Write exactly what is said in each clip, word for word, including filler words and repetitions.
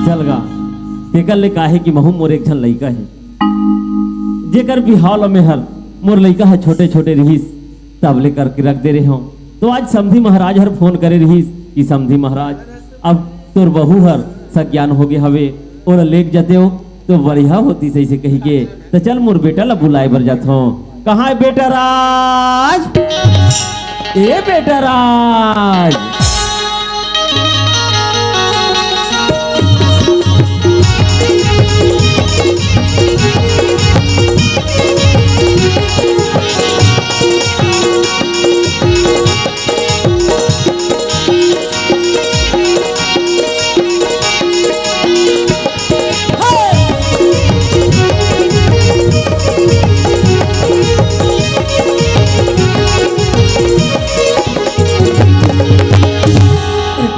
चल गा, तेकर ले काहे कि महू मोर एक झन लइका हे, जेकर बिहाव ल मेहर मोर लइका ह छोटे-छोटे रिहिस, तब ले करके रख दे रेहेंव। तो आज समधी महाराज हर फोन करे रिहिस कि समधी महाराज, अब तोर बहू हर सग्यान होगे हवे, ओला लेग जतेव तो बढ़िया होतिस अइसे कहिके। त चल मोर बेटा ला बुलाए बर जाथंव। कहाँ हे बेटा राज? ए बेटा राज।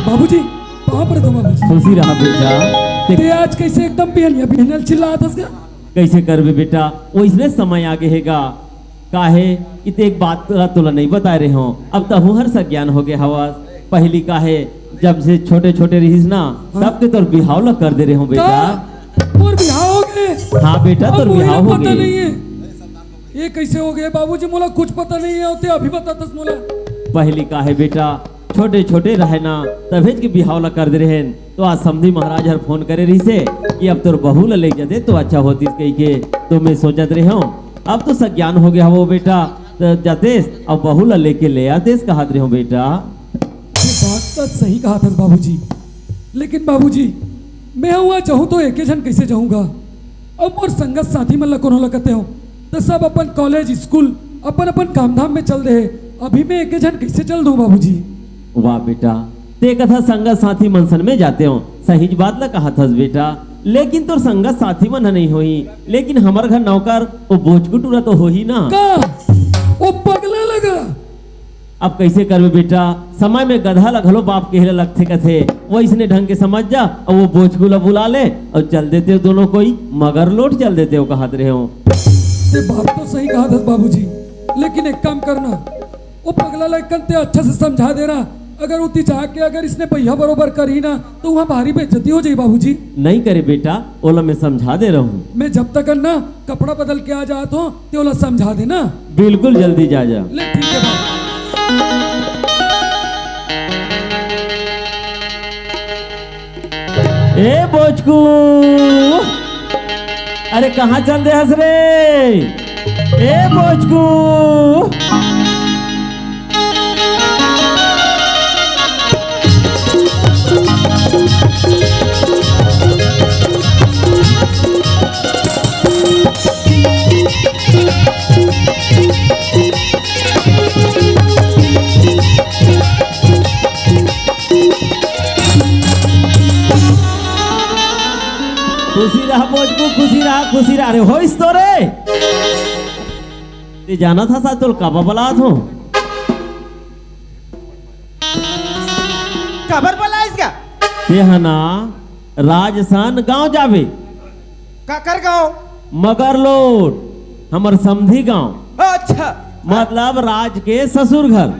बाबूजी, पाँव पड़त हंव बाबूजी। खुशी रहा बेटा। ते ते आज कइसे एकदम बिहनिया बिहनिया चिल्लात हस गा? कइसे करबे बेटा, वइसने समय आगे हे गा। काहे कि ते एक बात ला तोला नइ बताए रेहेंव, अब तहूँ हर सग्यान होगे हवस। पहिली काहे, जब से छोटे-छोटे रिहिस ना, हाँ। तब के तोर बिहाव ला कर दे रेहेंव बेटा। का? मोर बिहाव होगे? हाँ बेटा, अब तोर मोला बिहाव पता होगे। नइ हे। ये कइसे होगे बाबूजी? मोला कुछ पता नइ हे, ते अभी बताथस मोला। पहिली काहे बेटा, छोटे-छोटे रहय ना, तभेच के बिहाव ला कर दे रेहेन। तो आज समधी महाराज हर फोन करे रहिसे कि अब तोर बहू ला लेग जाते तो अच्छा होतिस कहिके। तो मैं सोचत रेहेंव, अब तो सग्यान होगे हवव बेटा, त जातेस, अब बहू ला लेके ले आतेस कहत रेहेंव बेटा। ये बात तो सही कहत हस बाबूजी, लेकिन बाबूजी, मैं उहाँ जाहूँ तो एके झन कइसे जाहूँ गा? अब मोर संगत साथी मन ला कोनो ला कतेंव, त सब अपन कॉलेज, स्कूल, अपन अपन काम धाम में चल दे हे। अभी मैं एके झन कइसे चल दूँ बाबूजी? वाह बेटा, ते कथस संगत साथी मन संग में जातेंव, सहीच बात ला कहत हस बेटा, लेकिन तोर संगत साथी मन ह नइ होही, लेकिन हमर घर नौकर ओ बोचकू टूरा तो होही ना। का? ओ पगला लगा? अब कइसे करबे बेटा, समय में गधा ला घलो बाप केहे ला लगथे कथे, वइसने ढंग के समझ जा, अउ ओ बोचकू ला बुला ले अउ चल देतेव दोनों कोई, मगर लोट चल देतेव कहत रेहेंव। ते बात तो सही कहत हस बाबूजी, लेकिन एक काम करना, ओ पगला ला एक कन ते अच्छा से समझा देना। अगर ओती जाके अगर इसने बइहा बरोबर करही ना, तो उहाँ भारी बेइज्जती हो जाही बाबूजी। नइ करे बेटा, ओला मैं समझा दे रहूँ। मैं जब तक ना कपड़ा बदल के आ जात हंव, ते ओला समझा देना। बिल्कुल जल्दी जा, जा। ले ठीक हे बाबू। ए बोचकू, अरे कहाँ चल दे हस रे? ए बोचकू। खुशी रहा बोचकू, खुशी रहा, खुशी रहा। अरे होइस तो रे। ते जानत हस आज तोला काबर बलात हंव? काबर बलाइस गा? ते ह ना राज सन गांव जाबे। काकर गांव? मगरलोट, हमर समधी गांव। अच्छा। मतलब राज के ससुर घर।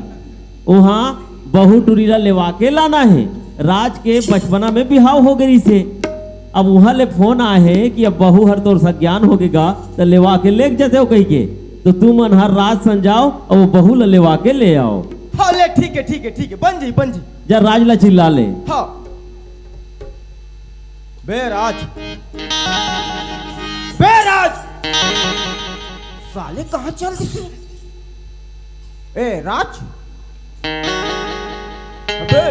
उहाँ बहू टूरी ला लेवा के लाना हे। राज के बचपना में बिहाव हो गे रिहिसे। अब उहाँ ले फोन आए हे कि अब बहू हर तोर सग्यान होगे गा, त लेवा के लेग जतेव कहिके। तो तुमन हर राज सन जाव अउ बहू ला लेवा के ले आव। हाँ, ले, ठीक हे, ठीक हे, ठीक हे, बन जाही, बन जाही। जा राज ला चिल्ला ले। हाँ। बे राज, बे राज, साले कहाँ चल दिस? ए राज, अबे।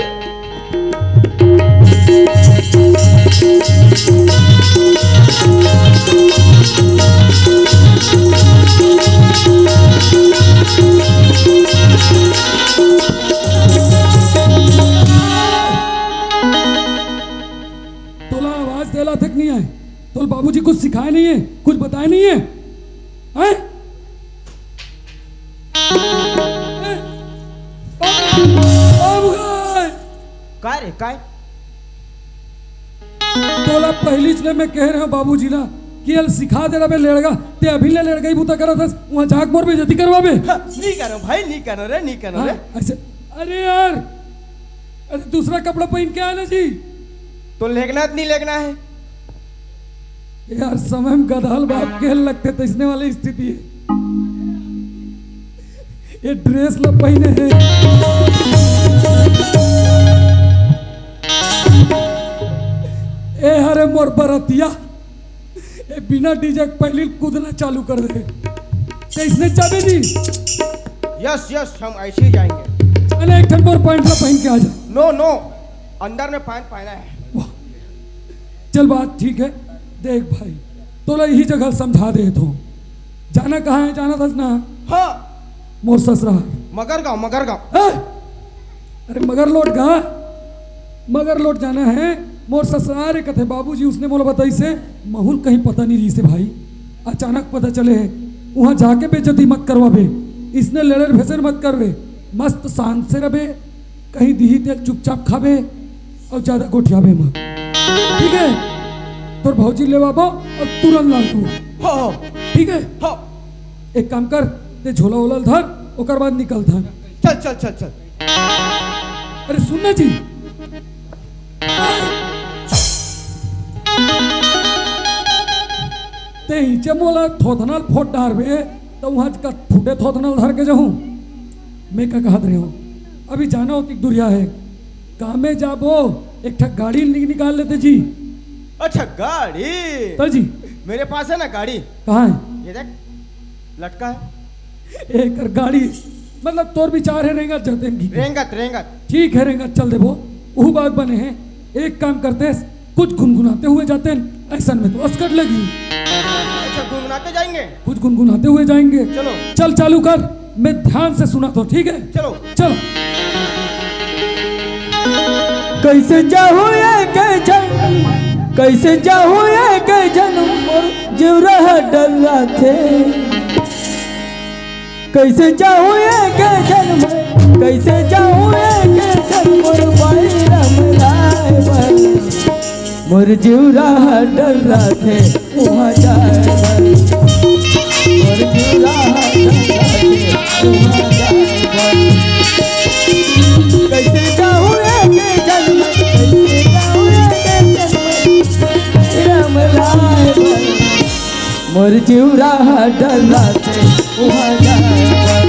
तोला आवाज देला तक नइ आय? तोला बाबूजी कुछ सिखाए नइ हे, कुछ बताए नइ हे? हैं? ए, बाबू, बाबू गए। काय रे, काय? तोला पहिलीच ले मैं कहे रहेंव बाबूजी ला कि एला सिखा दे रबे लेड़गा, ते अभी ले लेड़गई बुता करत हस, उहाँ जाके मोर बेइज्जती करवाबे। हाँ, नइ करंव भाई, नइ करंव रे, नइ करंव हाँ, रे। अइसे, अरे यार, अरे दूसरा कपड़ा पहिन के आना जी। तो लेगना त नहीं लेगना है। यार, समय में गदहल बाप के लगथे, तइसने वाली स्थिति हे। ये ड्रेस ल पहिने हे। ए हरे मोर बरतिया, ए बिना डीजे के पहिली कूदना चालू कर दे। कइसने जाबे जी? यस यस, हम ऐसे ही जाएंगे। अरे, एक ठन मोर पैंट ला पहिन के आ जा। नो नो, अंदर में पैंट पहना है। वाह, चल, बात ठीक है। देख भाई, तोला यही जगह समझा देत हों। जाना कहाँ है, जानत हस ना? हाँ। मोर ससुराल। मगर गाँव, मगर गाँव। ए! अरे मगर लोट गा, मगर लोट जाना है। मोर ससुराल हे कथे बाबूजी, उसने मोला बताइस हे। महूँ ल कहीं पता नहीं रहिस हे भाई, अचानक पता चले हे। उहाँ जाके बेइज्जती मत करवाबे, इसने लड़ेर भेसेर मत करबे, मस्त शांत से रहबे। कहीं दिही तेल चुपचाप खाबे अउ ज्यादा गोठियाबे मत, ठीक है? तोर भौजी लेवाबो अउ तुरंत लानबो। हाँ, हाँ। ठीक है? हाँ। एक काम कर, ते झोला वोला ल धर, ओकर बाद निकल धर। चल चल चल चल। अरे सुन ना जी, ते इचे मोला थोथना ल फोट डारबे, त उहाँ का फूटे थोथना ल धर के जाहूँ। मैं का कहत रहेंव, अभी जाना होतिक दुरिहा हे, कामे जाबो, एक ठा गाड़ी नि-, निकाल लेते जी। अच्छा, गाड़ी? तो जी। मेरे पास है ना गाड़ी। कहाँ है? ये देख, लटका है। एकर गाड़ी, मतलब तोर विचार हे रेंगत जातेन की। रेंगत, रेंगत। ठीक है, रेंगत चल देबो, उहू बात बने हे। एक काम करते, कुछ गुनगुनाते हुए जातेन, अइसन में तो असकट लगही। अच्छा, गुनगुनाते जाएंगे? कुछ गुनगुनाते हुए जाएंगे। चलो। चल, चालू कर, मैं ध्यान से सुनाथों, ठीक है? चलो। चलो। कइसे जाहूँ एक झन, कइसे जाहूँ एक झन, मोर जिउरा ह डर्राथे। कइसे जाहूँ एक झन, कइसे जाहूँ एक झन, मोर बाई राम लाए बर। मोर जिउरा ह डर्राथे, उहाँ जाए बर। मोर जिउरा ह डर्राथे, उहाँ जाए बर। कइसे जाहूँ एक झन, कइसे जाहूँ एक झन, राम लाए बर। मोर जिउरा ह डर्राथे, उहाँ जाए बर।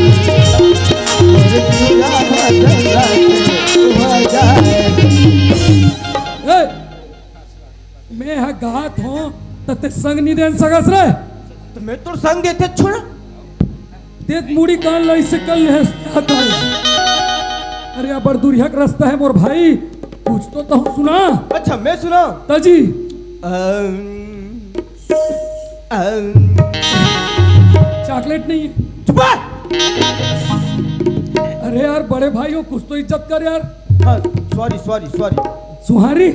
मोर जिउरा ह डर्राथे, उहाँ जाए बर। ए, मैं ह गात हों, त ते संग नि देन सकस रे। त मैं तोर संग देते छोड़। देख मुड़ी कान ला इससे कर ले हस, आता है। अरे, अब्बड़ दुरिहा के रस्ता हे मोर भाई, कुछ तो तहूँ सुना। अच्छा, मैं सुना? ताजी। अम, अम। चॉकलेट नहीं है। चुप रह। अरे यार, बड़े भाई हो, कुछ तो इज्जत कर यार। हाँ, सॉरी, सॉरी, सॉरी। सुहारी?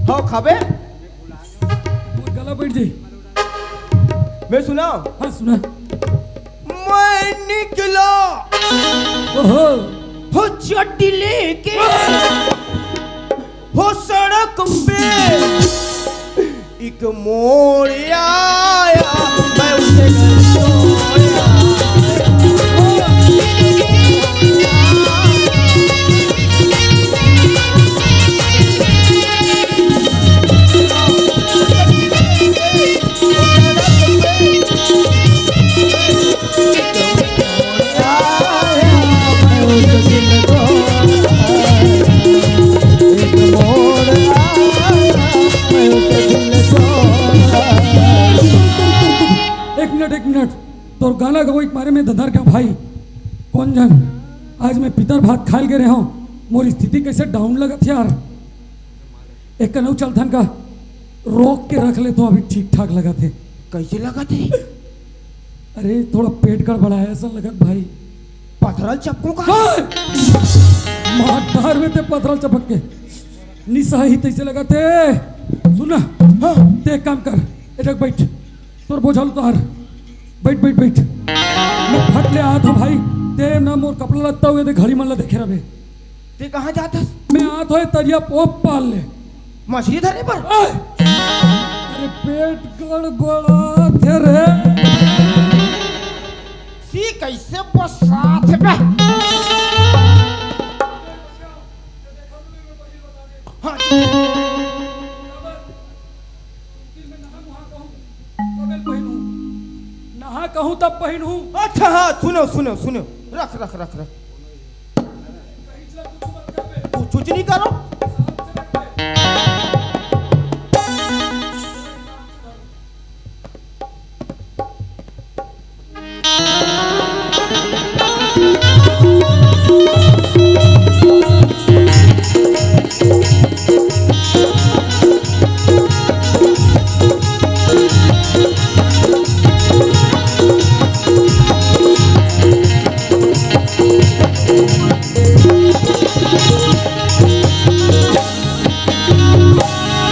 हाँ, खाबे? मोर गला बैठ जाई। मैं सुना? हाँ, सुना। मैं निकला ओहो। हो चड्डी लेके हो सड़क पे एक मोड़ आया, मैं उसे घर छोड़ आया। एक मिनट, एक मिनट, तोर गाना गवई के मारे में धंधर के भाई, कोन जन आज मैं पितर भात खाए ल गे रहे हूँ, मोर स्थिति कैसे डाउन लगत हे यार। एक कनऊ चलथन का, रोक के रख ले तो अभी ठीक ठाक लगत हे। कैसे लगत हे? अरे, थोड़ा पेट गड़बड़ाया असन लगत भाई। पथरल चपको का? हाँ! मार डार में ते पथरल चपक के। निसाही तैसे लगत हे। सुन ना। हाँ। ते एक काम कर, एदक बैठ। तोर बोझल उतार। बैठ, बैठ, बैठ। मैं फट ले आत हूँ भाई। ते ना मोर कपड़ा लत्ता हुए, ते घड़ी मन ला देखे रहे। ते कहाँ जात हस? मैं आत होए तरिया पोप पार ले। मछली धरे बर? ओए! अरे पेट गड़बड़ात हे रे। सी कैसे बसात हे बे? हाँ। कहूँ तब पहिनहूँ। अच्छा, हाँ, सुनो, सुनो, सुनो। रख, रख, रख, रख। कुछ, कुछ नहीं करो।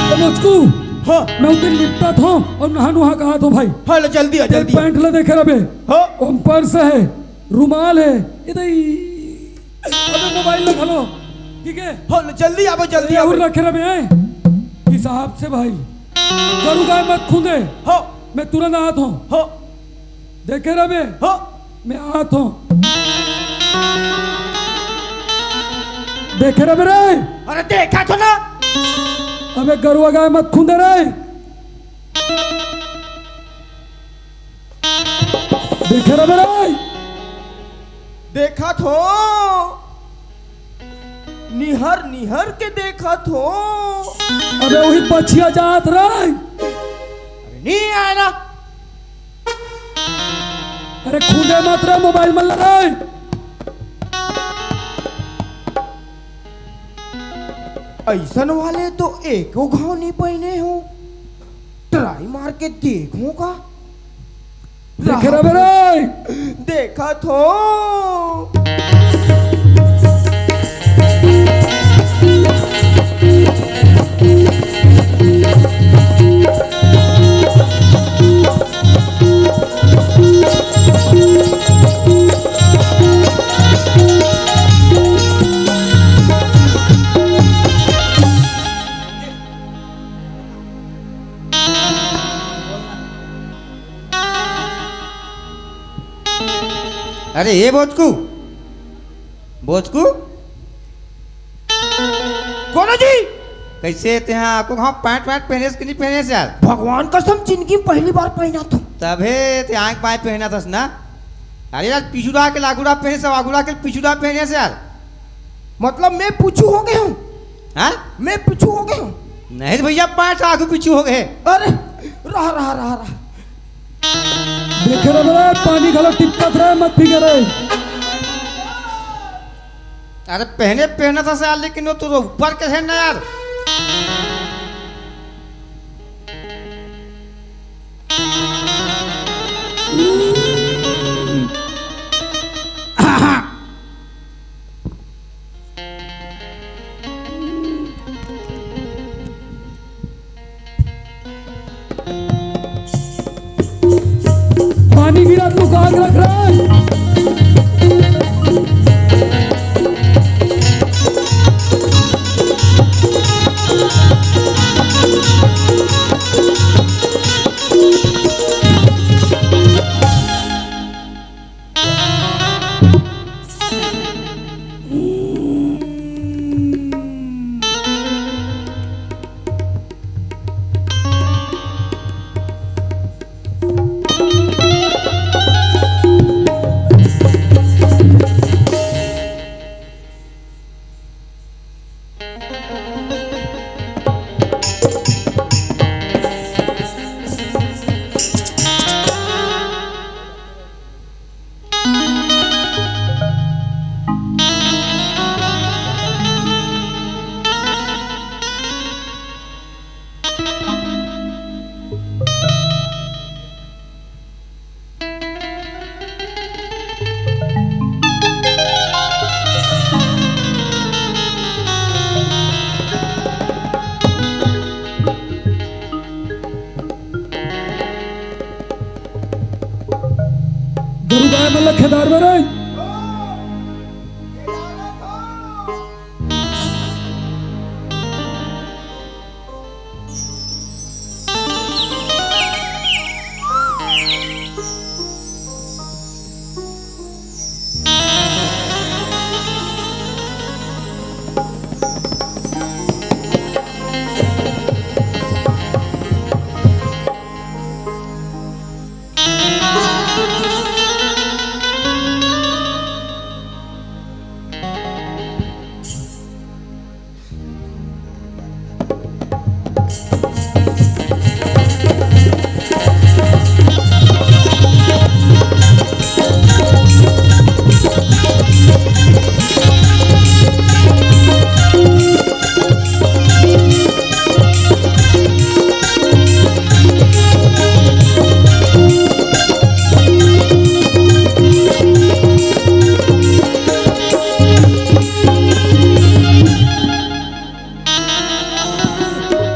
ए, मोचकू, हाँ। मैं उतने निपटा था और नहा नुहा कहा था भाई। हाँ, ले जल्दी आ, तेरे जल्दी आ। पैंट ला देखे रबे। हाँ। ओम पर्स है, रुमाल है, इधर ही। अबे मोबाइल ला घलो, ठीक है? हाँ, ले जल्दी आबे, जल्दी अरे, और आबे। रखे रबे, हैं? हिसाब से भाई, गरु गाय मत खूंदे। हाँ। मैं तुरंत आत हूँ। हाँ। देखे रबे? हाँ। मैं आत हूँ। देखे रबे रे? अरे देखा तो ना। अबे गरुआ गाय मत खूंदे रे। देखे रबे रे? देखा थो। निहर निहर के देखा थो। अबे वही बछिया जात रे। अरे नहीं आए ना। अरे खूंदे मत रे मोबाइल मन ला रे। ऐसन वाले तो एको घाव नहीं पहिने हो। ट्राई मार के देखो का। देखे रबे रे। देखा थो। अरे ए बोचकू, बोचकू, कोनो जी? कैसे तेहा आको घाव पैंट वैंट पहने से कि नहीं पहने से यार? भगवान कसम, जिंदगी में पहली बार पहना था। तभे ते आंख बाय पहना था ना। अरे यार, पिछुड़ा के लागुड़ा पहने से, आगुड़ा के पिछुड़ा पहने से यार। मतलब मैं पूछू हो गया हूँ? हाँ? मैं पूछू हो गया हूँ? नहीं रे भैया, पैंट आगू पीछू हो गए। अरे, रहा, रहा, रहा, रहा। देखे रहे बे, पानी घलो टिपकत रहे, मत फिकर रहे। अरे पहने पहना था साल, लेकिन वो तो ऊपर के है ना यार। पानी गिरा तू काग रख रहा है। गरु गाय मन ल खेदार में रे।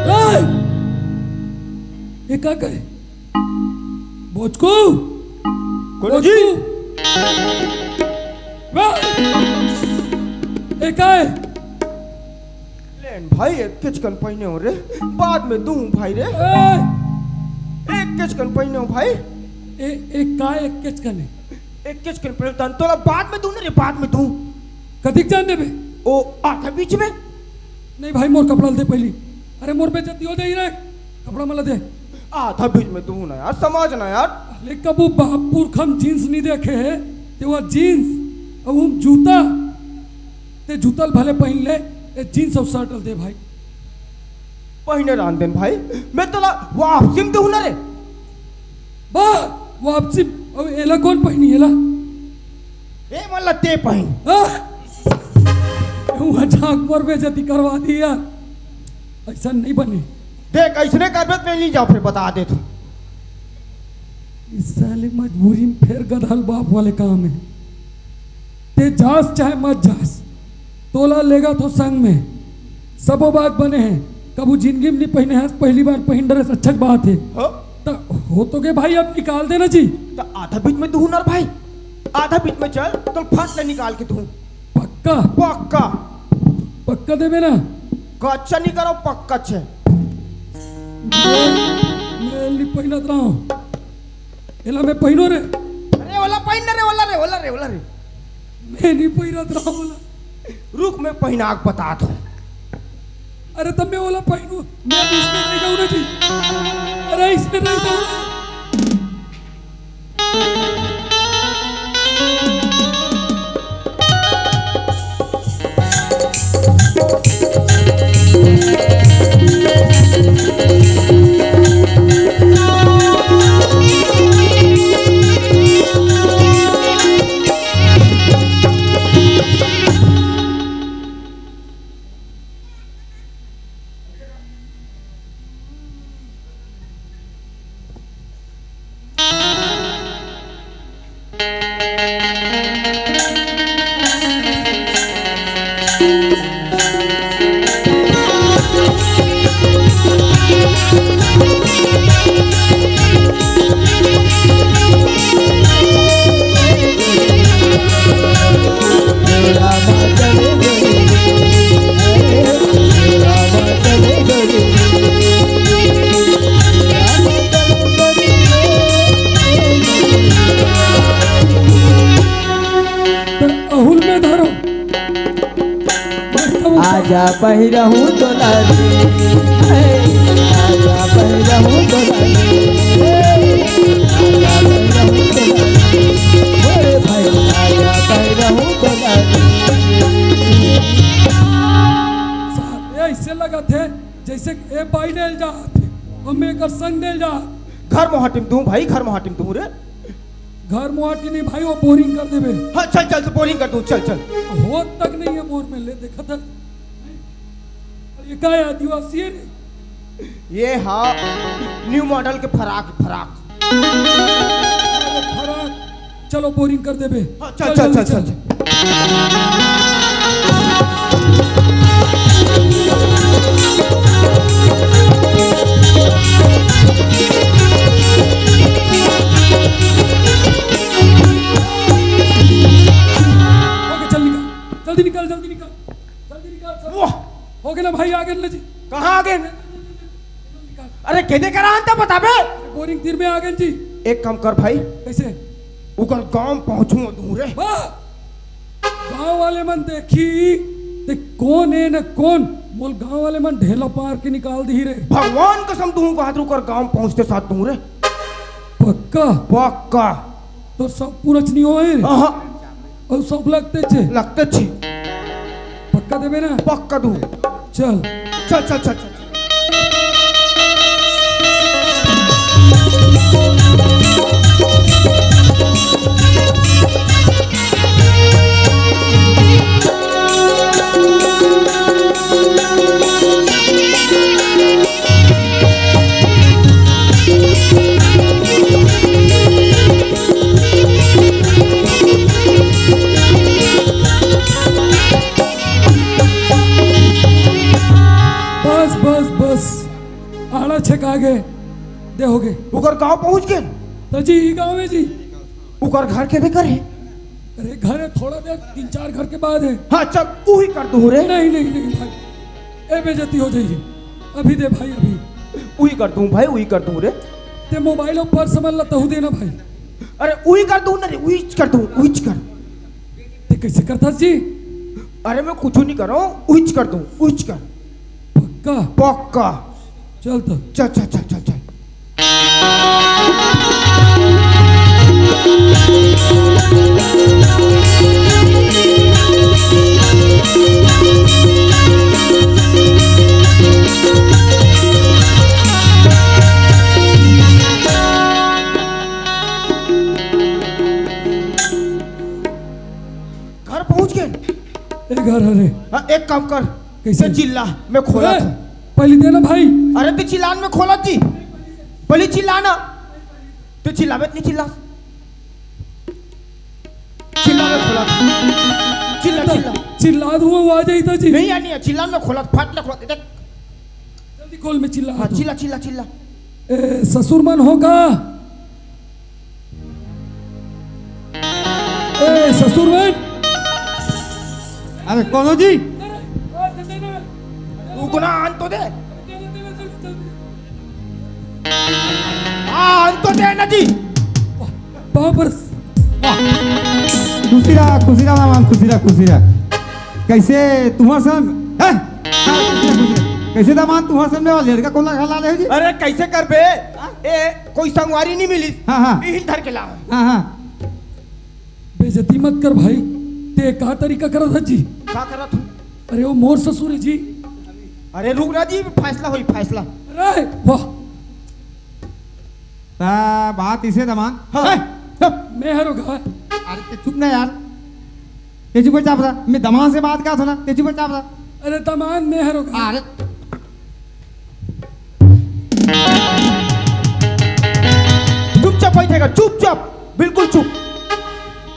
ए! ये का करे? बोचकू! कोनो जी? बोचकू! वा! ए का हे? लेन भाई, एक किचकन पहिने हो रे, बाद में दूं भाई रे। ए! एक किचकन पहिने हो भाई। ए, ए का एक किचकन हे? एक किचकन पहिने तन तोला बाद में दूं ना रे, बाद में दूं। कतिक जान देबे? ओ आधा बीच में। नहीं भाई, मोर कपड़ा ल दे पहिली। अरे मोर बेइज्जती हो जाही रे, कपड़ा मन ल दे। आधा बीच में दूं ना यार, समझ ना यार। अरे कभू बाप पुरखा म जींस नहीं देखे हे, ते वो जींस अउ वो जूता, ते जूता ल भले पहिन ले, ए जींस अउ शर्ट ल दे भाई। पहिने रहन देन भाई, मैं तोला वापसी म दूं ना रे। बा, वापसी म, अब एला कोन पहिनी एला? ए मन ल ते पहिन। हाँ? उहाँ झांक मोर बेइज्जती करवा दिही यार। अइसन नहीं बने। देख, अइसने करबे त मैं नहीं जांव, फेर बता देथंव। इस साले मजबूरी म फेर गधा ल बाप वाले काम हे। ते जास चाहे मत जास, तोला लेगथंव संग में। सबो बात बने हे। कभू जिंदगी म नहीं पहिने हस, पहिली बार पहिन डरेस, अच्छा बात हे। हाँ? त हो तो गे भाई, अब निकाल देना जी। त आधा बीच में दूं ना रे भाई, आधा बीच में चल, तोर फट ले निकाल के दूं। पक्का? पक्का। पक्का देबे ना? कच्चा नहीं करंव, पक्का छे। मैं, मैं नहीं पहिनत रहंव। एला मैं पहिनों रे। अरे ओला पहिन ना रे, ओला रे, ओला रे, ओला रे। मैं नहीं पहिनत रहंव ओला। रुक, मैं पहिना के बतात हंव। अरे तब मैं ओला पहिनों, मैं अभी इसमें रह जाऊँ ना जी। अरे इसमें रह जाऊँ ना। अहुल में धरो। आजा पहिरहूं तोला रे, हे, आजा पहिरहूं तोला रे, हे, आजा पहिरहूं तोला रे, हे भाई, आजा पहिरहूं तोला रे। साले अइसे लगत हे, जइसे ए बाई डहर जात हे, अउ मैं एकर संग डहर जात। घर मोहाटी म दूं भाई, घर मोहाटी म दूं रे। घर मोहाटी नहीं भाई, वो बोरिंग कर देबे। हाँ, चल, चल, तो बोरिंग कर दूं, चल, चल। होत तक नहीं हे मोर में, ले देखत हस। ये का हे, आदिवासी हे रे? ये हा न्यू मॉडल के फराक, फराक। अरे फराक, चलो बोरिंग कर देबे। हाँ, चल, चल, चल, जल्दी चल, चल। ओके, चल निकल, जल्दी निकल, जल्दी निकल, जल्दी निकल, सब। वाह! हो गे ना भाई, आ गे ना जी। कहाँ आ गे? अरे, केदे करा अंता बताबे? बोरिंग तीर में आ गे जी। एक काम कर भाई। कइसे? ओकर गांव पहुंचूं दूं रे। वाह! गांव वाले मन देखही, ते कोन हे न कोन, मोला गांव वाले मन ढेला पार के निकाल दिही रे। भगवान कसम दूं, कहत ओकर गांव पहुंचते साथ दूं रे। पक्का? पक्का। तोर सब पूरा च नहीं होए? हाँ, हाँ। अउ सब लगते छे? लगते छी। पक्का देबे ना? पक्का दूं। चल। चल, चल, चल, चल। दे हो गे। ओकर गांव पहुंच गे। त जी, ई गांव हे जी। ओकर घर के बेकर हे। अरे, घर हे, थोड़ा देर, तीन चार घर के बाद हे। हाँ, चल, उही कर दूं रे। नहीं, नहीं, नहीं भाई, ए बेइज्जती हो जाही। अभी दे भाई, अभी। उही कर दूं भाई, उही कर दूं रे। ते मोबाइल अउ पर्स मन ला तहू देना भाई। अरे, उही कर दूं ना रे, उहीच कर दूं, उहीच कर। ते कइसे करथस जी? अरे, मैं कुछू नहीं कर रहा हूँ, उहीच कर दूं, उहीच कर। पक्का? पक्का। चल तो। चल, चल, चल, चल, चल। घर पहुंच गे। ए घर हरे। हाँ, एक काम कर। कइसे? ते चिल्ला, मैं खोलत हूँ। पहली दे ना भाई। अरे ते चिल्ला न, मैं खोलत जी। पहली चिल्ला ना। ते चिल्लाबे त नहीं चिल्ला। चिल्ला, मैं खोलत हूँ। चिल्ला, चिल्ला। चिल्ला दूंगा, वो आ जाई था जी। नहीं, यार, नहीं, चिल्ला, मैं खोलत, फट ले खोलत, देख। जल्दी खोल, मैं चिल्ला हाँ, दूं। चिल्ला, चिल्ला, चिल्ला। ए, ससुर मन हो का? ए, ससुर मन। अरे, कौन हो जी? रुको ना, आन तो दे। हाँ, आन तो दे ना जी। बाप रे। वाह। खुशी रहा, खुशी रहा मेहमान, खुशी रहा, खुशी रहा। कइसे तुम्हार सामने, हैं? कइसे दमांद तुम्हार सामने वाला लड़का कोन ला घर ला ले जी? अरे कइसे करबे? हाँ? ए, कोई संगवारी नहीं मिली। हाँ, हाँ। इही ल धर के लाव। हाँ, हाँ। बेइज्जती मत कर भाई, ते का तरीका करत हस जी? का करत हूँ? अरे वो मोर ससुर हे जी। अरे रुक ना जी, फैसला होई, फैसला। अरे वाह। त बात अइसे दमांद। हाँ। ए, चुप। मैं हरो का? अरे ते चुप ना यार। ते चुपचाप रह। मैं दमांद से बात करत हूँ ना, ते चुपचाप रह। अरे दमांद मैं हरो का? अरे। चुपचाप बैठेगा, चुपचाप, बिल्कुल चुप।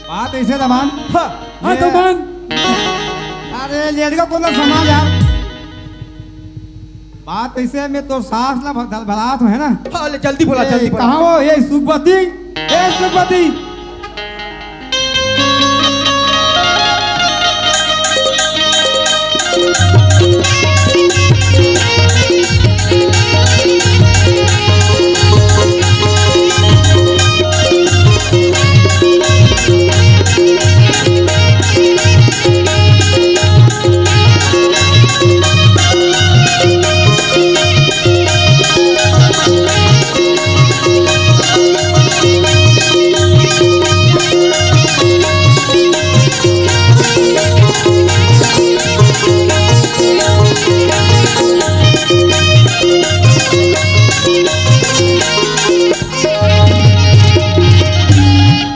बात अइसे दमांद। हाँ। हाँ, ये दमांद। अरे, लड़का कोन ला संभाल यार। बात अइसे, मैं तोर सास ला भ-, ध-, भरात हूँ, है ना? हाँ, ले, जल्दी बोला, ए, जल्दी बोला। कहाँ हो? ए, सुखवती? ए, सुखवती?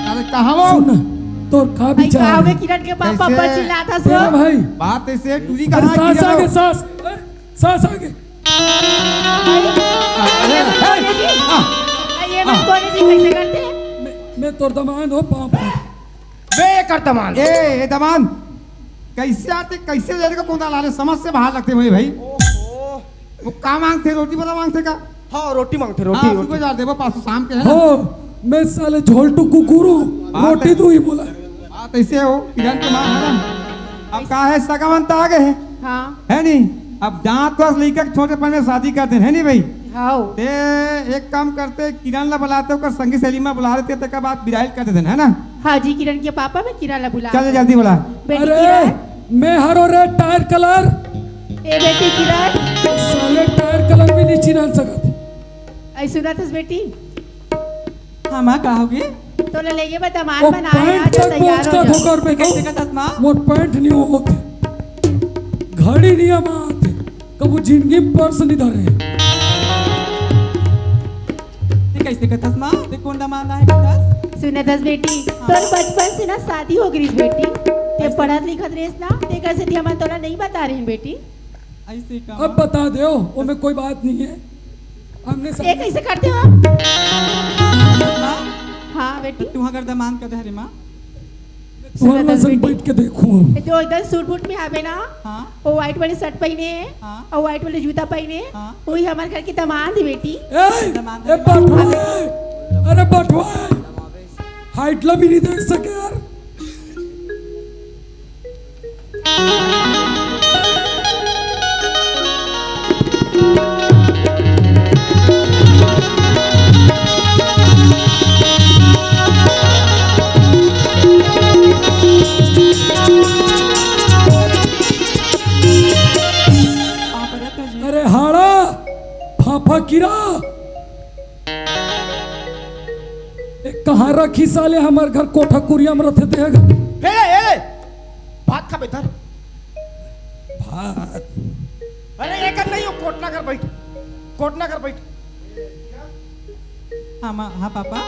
अरे कहाँ वो? सुन, तोर का भाई, विचार का हो हे? गए किरण के पापा कइसे? पर चिल्लात हस तेरा वो? भाई। बात अइसे, टूरी अरे कहाँ सास गिरा आगे, वो? सास, अरे सास आगे। भाई, अरे, अरे, अरे, आ, अरे, ये बात आ। कौन है जी, कैसे करते हैं? मैं, मैं तोर दमांद हो, पाँव पड़। बे कर दमांद। ए, ए दमांद, कइसे आते, कइसे लड़का कोन ला ले, समझ से बाहर लगथे भाई। ओहो। वो का मांगथे, रोटी वाला मांगथे का? हाँ, रोटी मांगथे, रोटी, हाँ, रोटी। सुबह जा देबो, पासो शाम के, है ना? हो, मैं साले झोलटू कुकुर हूँ, बात रोटी है। तू ही बोला। बात अइसे हो, किरण के माँ, है ना? अब का हे, सगा मन त आ गए हे। हाँ। है नहीं? अब जात वास लइका के छोटे पन में शादी कर देन, है नहीं भाई? हाँ। ते एक काम करते, किरण ला बुलाते, ओकर संगी सहेली मन बुला लेते, तेकर बाद बिदाई कर देते, है ना? हाँ जी, किरण के पापा, मैं किरण ला बुला चल, जल्दी बुला। बेटी अरे, किरण। मैं हरो रे टायर कलर। ए बेटी किरण। साले टायर कलर भी नहीं चिन्हान सकत। ऐ सुनत हस बेटी? हाँ माँ, का होगे? तोला लेगे बर दमांद वो बनाए पैंट आज तक तैयार हो पहुंचता जा। ठोकर पे कइसे कहत हस माँ? मोर पैंट नहीं होत, घड़ी नहीं मात, कबू जिंदगी में पर्स नहीं धरे। ते कइसे कहत हस माँ? ते कोन दमांद आए कहत हस? सुनत हस बेटी, हाँ। तोर बचपन से ना शादी हो गई बेटी। ते पढ़त लिखत रहिस ना, तेकर सेती हमन तोला नहीं बता रहे बेटी। ऐसे का अब माँ? बता दे, ओमे कोई बात नहीं है। हमने सब ये कैसे करते हो आप? माँ? हाँ बेटी। तो तू अगर दमांद का दे रे माँ। मैं सुना तुमन था संग बेटी। बैठ के देखूं हम। जो इधर सूट बूट में आवे ना, हाँ। वो व्हाइट वाले शर्ट पहने हैं हाँ। और व्हाइट वाले जूता पहने हैं, हाँ। वही हमारे घर की दामाद है बेटी। ए, दामाद ए, है। बटवा, अरे बटवा, हाइट ला भी नहीं देख सके यार। अरे हाड़ा, फाफा किरा। ए, कहाँ रखी साले, हमर घर कोठा कुरिया में रथे ते घर। हे ले, हे ले। भात खा बेटा। भात। अरे, एकर नहीं हो, कोटना कर बैठ। कोटना कर बैठ। हाँ माँ, हाँ पापा।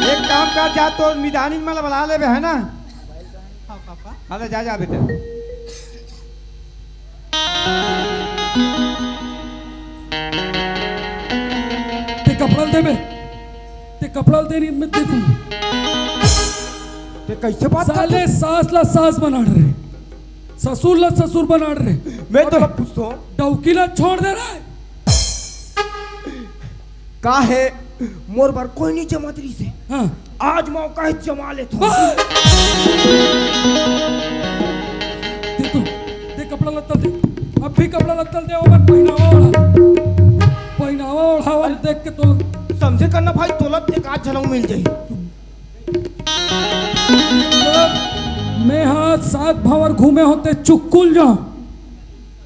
एक काम कर, जा तो मितानिन मन ला बला लेबे, है ना? हाँ पापा। हाँ, ले जा, जा बेटा। ते कपड़ा दे बे। ते कपड़ा दे नहीं, मैं दे दूँ। ते कैसे बात करते? साले सास ला सास बना रहे, ससुर ला ससुर बना रहे। मैं तो अबे, पूछता हूँ। डौकी ला छोड़ दे रहे। का हे, मोर बर कोई नहीं जमात रहिसे। हाँ। आज मौका हे, जमा लेथों। हाँ। दे तू, दे कपड़ा लत्ता दे। अब भी कपड़ा लत्ता दे, ओमन पहिनावा ओढ़ा। पहिनावा ओढ़ावा देख के तो समझे करना भाई, तोला एक आध झलक मिल जाही। मैं हा सात भांवर घूमे हों ते चुक्कुल जाओ।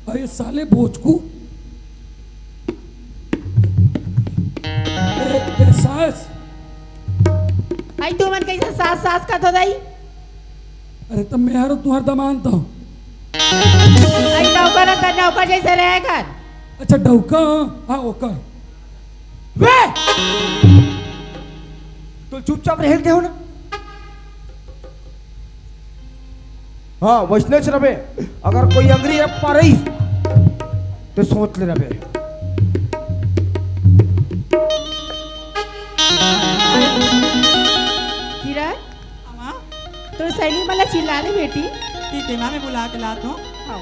अरे साले बोचकू। ए, ए, सास। आई तुमन कैसे सास सास का तो दई? अरे त मैं हरो तुहर दमांद तो। आई नौकर त नौकर जैसे रहे कर। अच्छा डौका, हाँ ओकर। वे! तो चुपचाप रहे के हो ना। हाँ, वैसने च रबे। अगर कोई अंगरी अब पारई, तो सोच ले रबे। किरण, हाँ, माँ। तो सहेली मन ला चिल्ला ले बेटी। ठीक है माँ, मैं बुला के लाता हूँ। हाँ।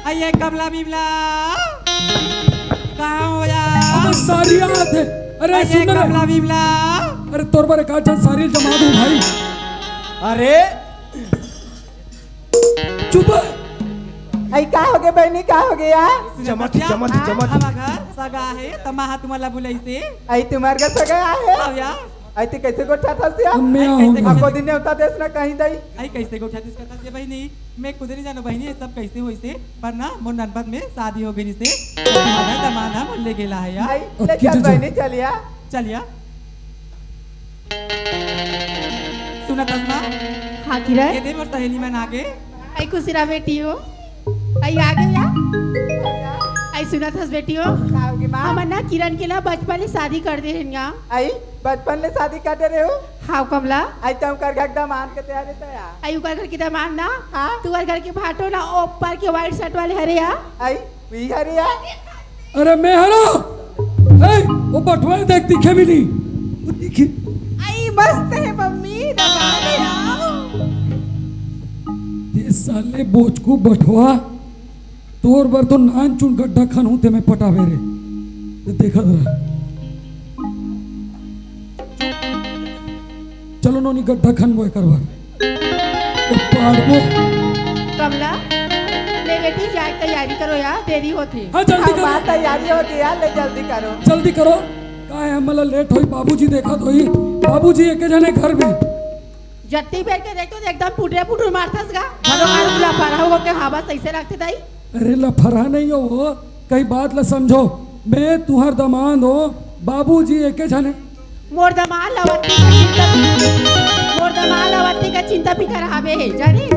अये कमला बिमला, कहाँ हो यार? अबे सारी याद है। अरे अये सुन ना रे। कमला बिमला। अरे तोर बर एक आध झन सारी जमा दूं भाई। अरे चुप है। अई का हो गे बहनी, का हो गे यार? जमा थी, जमा थी, हाँ, जमा थी। हमार घर सगा है, तमा हा तुम्हारा बुलाई से। अई तुम्हार घर सगा है? हाँ यार। अई ते कैसे गोठा था सिया? मैं अई कैसे आऊंगा। गोठा आपको दिन नेवता देस ना कहीं दई। अई कैसे गोठा देस करता से बहनी? मैं खुद नहीं जानो बहनी, ये सब कैसे होइसे, पर ना मोर ननपत में शादी हो गई से, तो तुम्हारा दमाद ना मोर ले गेला है यार। आई, ले अक्की चल जीजा। बहनी, चलिया। चलिया। सुनत हस माँ? हाँ, किरण। ये दे मोर सहेली मन आगे। आई खुशी रहा बेटी हो। आई आगे या? आई सुनत हस बेटी हो। का होगे माँ? हमन ना किरण के ला बचपन ले शादी कर दे हन या। आई बचपन ले शादी कर दे रहे हो? हाँ कमला। आई तो ओकर घर दमांद के तैयारी तो यार। आई ओकर घर के दमांद ना? हाँ। तुहर घर के भाटो ना ऊपर के white shirt वाले हरे या। आई, वी हरे या। अरे मैं हरो। ए, वो बटवा देख दिखे भी नहीं। वो दिखे। आई मस्त है मम्मी, दबा दे आओ। ये साले बोचकू बटवा। तोर बर तो नान चुन गड्ढा खन होते मैं पटावे रे। ते देखत रह। चलो नोनी गड्ढा खन बोए करवा। ओ पाड़बो। कमला, ले बेटी जाए तैयारी करो यार, देरी होती। हाँ जल्दी हाँ, करो। बात तैयारी होती यार, ले जल्दी करो। जल्दी करो। का है हमला लेट होई, बाबूजी देखत होई। बाबूजी एके जने घर में। जत्ती बेर के देखो तो एकदम पुटरे पुटुर मारथस गा। भलो मारू लफरा हो के हाँ बस ऐसे रखते दाई। अरे लफरा नहीं हो वो, कई बात ला समझो। मैं तुहर दमांद हो, बाबूजी एके झने। मोर दमांद लवती का चिंता, मोर दमांद लवती का चिंता फिकर हवे है, जानिस?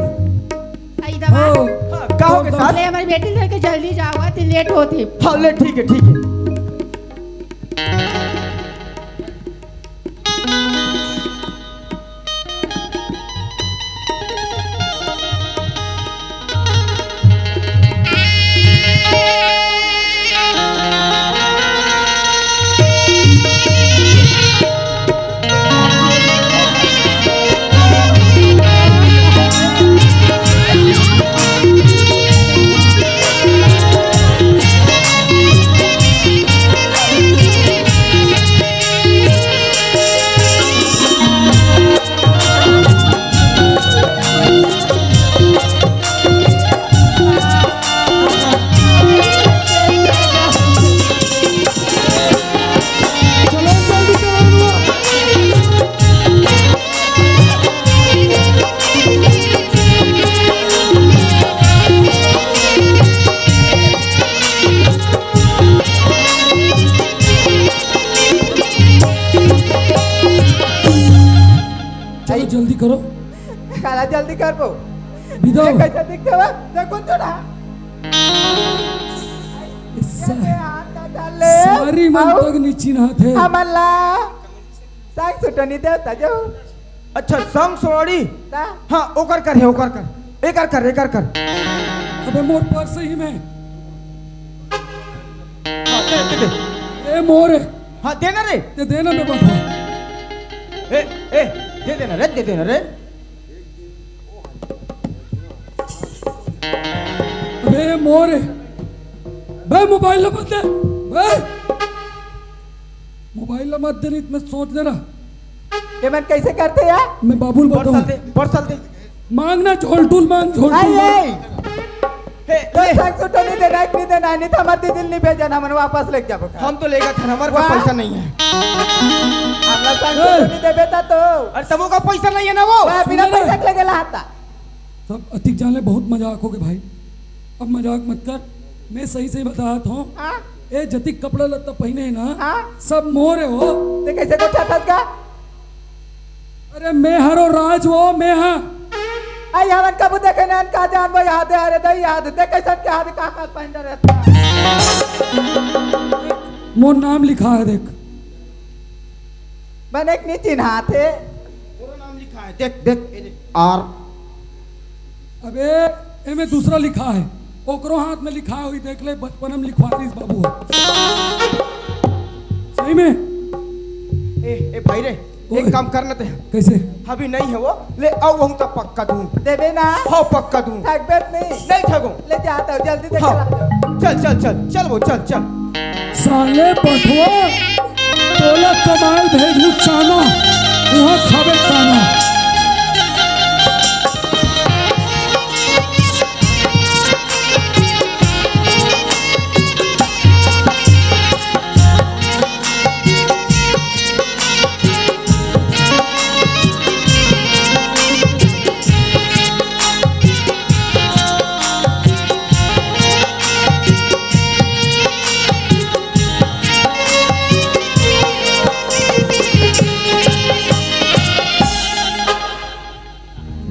आई दमांद। हो। हाँ, का हो के सास? ले हमारी बेटी लेके जल्दी जाओ, आती लेट होती। हाँ, ले ठीक है, ठीक है। करबो। बिदो। ये कैसे दिखथे बा? देखो तो ना। इस ये हाथ ना डाल ले। सारी मन अउ तक नी चिन्हात हे। हमन ला संग सुटो नी देवता जो। अच्छा, संग सोड़ी। ता? हाँ, ओकर कर हे, ओकर कर। एकर कर, एकर कर। अबे मोर पर्स ही में। हाँ, दे, दे, दे। ए मोर हे। हाँ, देना रे। दे देना बे बटवा। ए, ए, दे देना रे, दे देना रे। अबे मोर हे। बे मोबाइल ला मत दे। बे। मोबाइल ला मत दे, नहीं तो मैं सोच ले रहा। ये मन कैसे करथे यार? मैं बाबू ल बताऊं। पर्सल दे, पर्सल दे। मांग ना, झोलटूल मांग, झोलटूल आई, मांग। आई। हे, तो ले। संग सुटो नहीं देना, एक नहीं देना, नहीं तो हमारे दीदी नहीं भेजना, हमन वापस लेके जाबो। हम तो लेगा था, हमारे पास वाह। पैसा नहीं है। हमला संग ए। सुटो नहीं देबे ता तो। अरे, तमो का पैसा नहीं है ना वो। वह बिना सुन ना। पैसा के लेके लाता। सब अतिक जान ले, बहुत मजाक हो गए भाई, अब मजाक मत कर। मैं सही सही बतावत हूँ। हाँ? ए जतिक कपड़ा लत्ता पहिने हे ना, हाँ? सब मोर हे हो। ते कैसे गोठा थस गा? अरे मैं हरो राज वो, मैं हा। आई हमन कबू देखे ना, का जान वो याद है, अरे दई याद, ते कैसन के हाथ का का पहिन रहता। मोर नाम लिखा है देख। बने के नहीं चिन्हात हे। मोरो नाम लिखा है, देख, देख, ए देख, आर। अबे, एमे दूसरा लिखा है, ओकरो हाथ में लिखा हुई, देख ले, बचपन में लिखवा रहीस बाबू। सही में? ए, ए भाई रे, ओए। एक काम करना ते। कैसे? अभी नहीं है वो, ले आओ, वहू तक पक्का दूं। देबे ना? हाँ, पक्का दूं। थकबे नहीं। नहीं थकूं। ले जाता हूँ, जल्दी देख हाँ। के ला जाओ। चल, चल, चल, चल वो, चल, चल। साले बठवा, तोला कमाए भेजलू चाना, उहाँ खाबे ताना।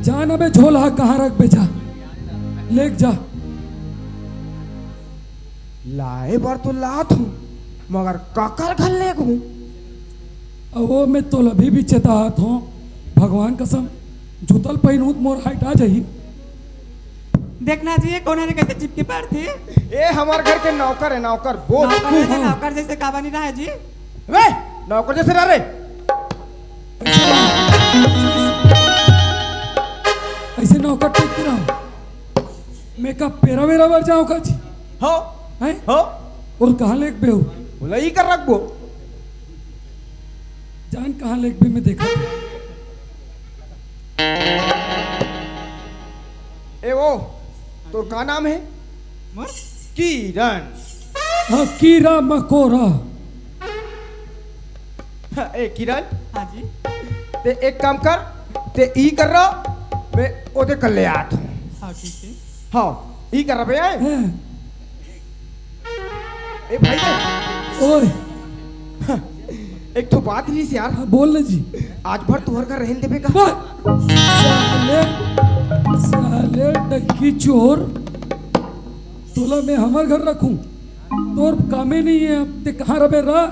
जान अबे झोला कहाँ रखबे, जा लेके जा। लाए बर तो लात हूँ, मगर काकर घर लेगहूँ? अहो, मैं तोला अभी भी चेतावत हूँ, भगवान कसम, जूता ल पहिनहूँ त मोर height आ जाही। देखना जी, ये कोन हरे, कैसे चिपके पड़थे। ए, हमार घर के नौकर है, नौकर, बोल। नौकर है, हाँ। नौकर जैसे काबर नहीं रहा है जी। वे, नौकर जैसे रह रे। ऐसे नौकर टाइप के रहो। मैं का पेरा वेरा बर जाओ का जी? हो। हैं? हो। और कहाँ लेके बे हो? बोला, ई कर रखबो। जान कहाँ लेके बे, मैं देखा। ए वो, तोर का नाम है? मोर? किरण। हाँ, कीरा मकोरा। ए किरण। हाँ जी। ते एक काम कर, ते ई कर रहा, मैं ओदे कर ले आत हूँ। हाँ, ठीक है। हाँ, ई कर रहा भैया। हाँ। ए भाई रे। ओए। एक ठो बात रहीस यार। हाँ, बोल ना जी। आज भर तुहर घर रहन देबे का? बस। साले, साले डग्गी चोर, तोला मैं हमर घर रखूं? तोर कामे नहीं है, अब ते कहाँ रबे रह?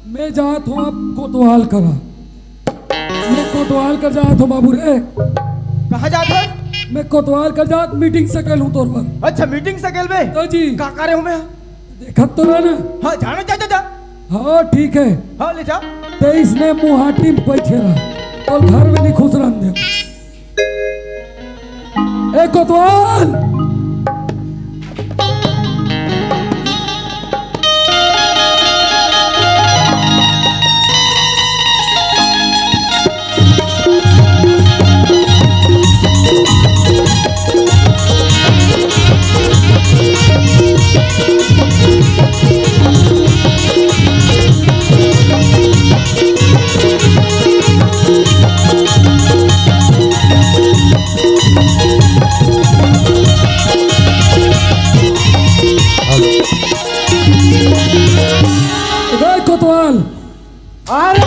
मैं जात हूँ अब कोतवाल करा। मैं कोतवाल कर जात हूँ बाबू रे। कहाँ जात है? मैं कोतवाल कर जात, meeting सकेल हूँ तोर बर। अच्छा, meeting सकेल बे? तो जी। का करे हूँ मैं? देखत तो रह ना। हाँ, जाना, जा, जा, जा। हाँ, ठीक है। हाँ, ले जा। तेईस ने मुहाटी में बैठे रहा, तो घर में नहीं खुश रहने दे। ए कोतवाल! अरे कोतवाल। अरे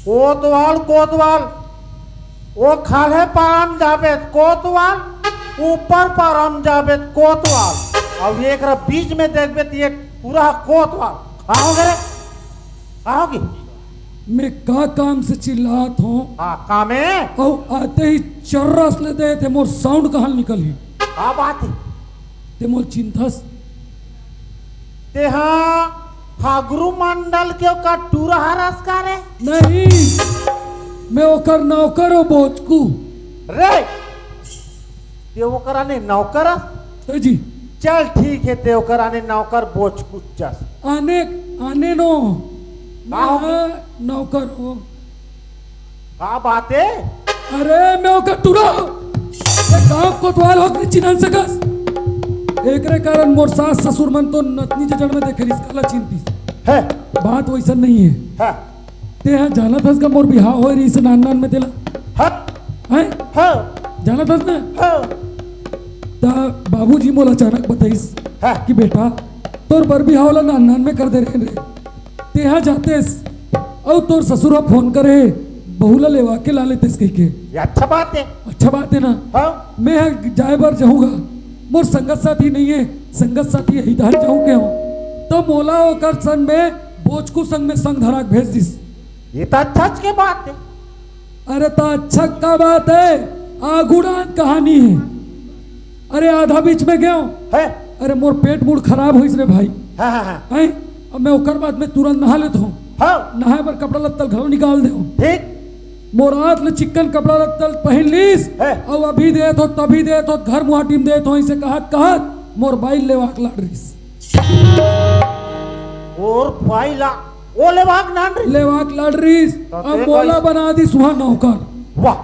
कोतवाल, कोतवाल, ओ खाल्हे पारम जाबे त कोतवाल, ऊपर पारम जाबे त कोतवाल, अउ एकरा बीच में देखबे त ये पूरा कोतवाल। का होगे रे? का होगे? मैं का काम से चिल्लात हों? हाँ, कामे। अउ आते ही चर्रस ले दे थे, मोर साउंड कहाँ निकलही? का बात हे? ते मोल चिंतस? तेहा हागरू मंडल के ओकर टूरा हरस का रे? नहीं, मैं ओकर नौकर हों बोचकू। रे, ते ओकर आने नौकर अस? तो जी। चल ठीक हे, ते ओकर आने नौकर बोचकू चस। आने, आने नो। का होगे? मैं नौकर हों। का बात हे? अरे, मैं ओकर टूरा हों। ये गांव कोतवाल होके नहीं चिन्हन सकस। एकरे कारण मोर सास ससुर मन तो नतनी जजड़ में देखे रिहिस, काला चिन्हतिस। हे। बात वइसन नहीं हे। हे। तेहा जानत हस का मोर बिहाव होय रिहिस नान नान में तेला? हे। हैं? हे। जानत हस ना? हे। त बाबूजी मोला अचानक बताइस हे। कि बेटा, तोर बर बिहाव ला नान नान में कर दे रहेन रे। तेहा जातेस, अउ तोर ससुर ह फोन करे, बहू ला लेवा के ला लेतेस कहिके। ये अच्छा बात हे। अच्छा बात हे ना? हाँ। मैं ह जाए बर जाहूँगा, मोर संगत साथी नहीं हे, संगत साथी यही धार जाहूँ के हों, त मोला ओकर संग में बोचकू संग में संग धरा के भेज दिस। ये त अच्छा के बात हे। अरे त अच्छा का बात हे, आगू डाहन कहानी हे। अरे आधा बीच में गेंव। हे। अरे मोर पेट मूड़ खराब होइस रे भाई। हाँ, हाँ, हाँ। हैं? अब मैं ओकर बाद में तुरंत नहा लेत हों। हाँ। नहाए बर कपड़ा लत्ता ल घलो निकाल देंव। ठीक। मोर आत ले चिक्कन कपड़ा लत्ता ल पहिन लिस। हे। अउ अभी देत हों, तभी देत हों, घर मुहाटी म देत हों, अइसे कहत कहत मोर बाई ल लेवा के लाड़ रिहिस। मोर बाई ला ओ लेवा के लाड़ रिहिस? लेवा के लाड़ रिहिस। त अब ते मोला कइस- बना दिस उहाँ नौकर। वाह।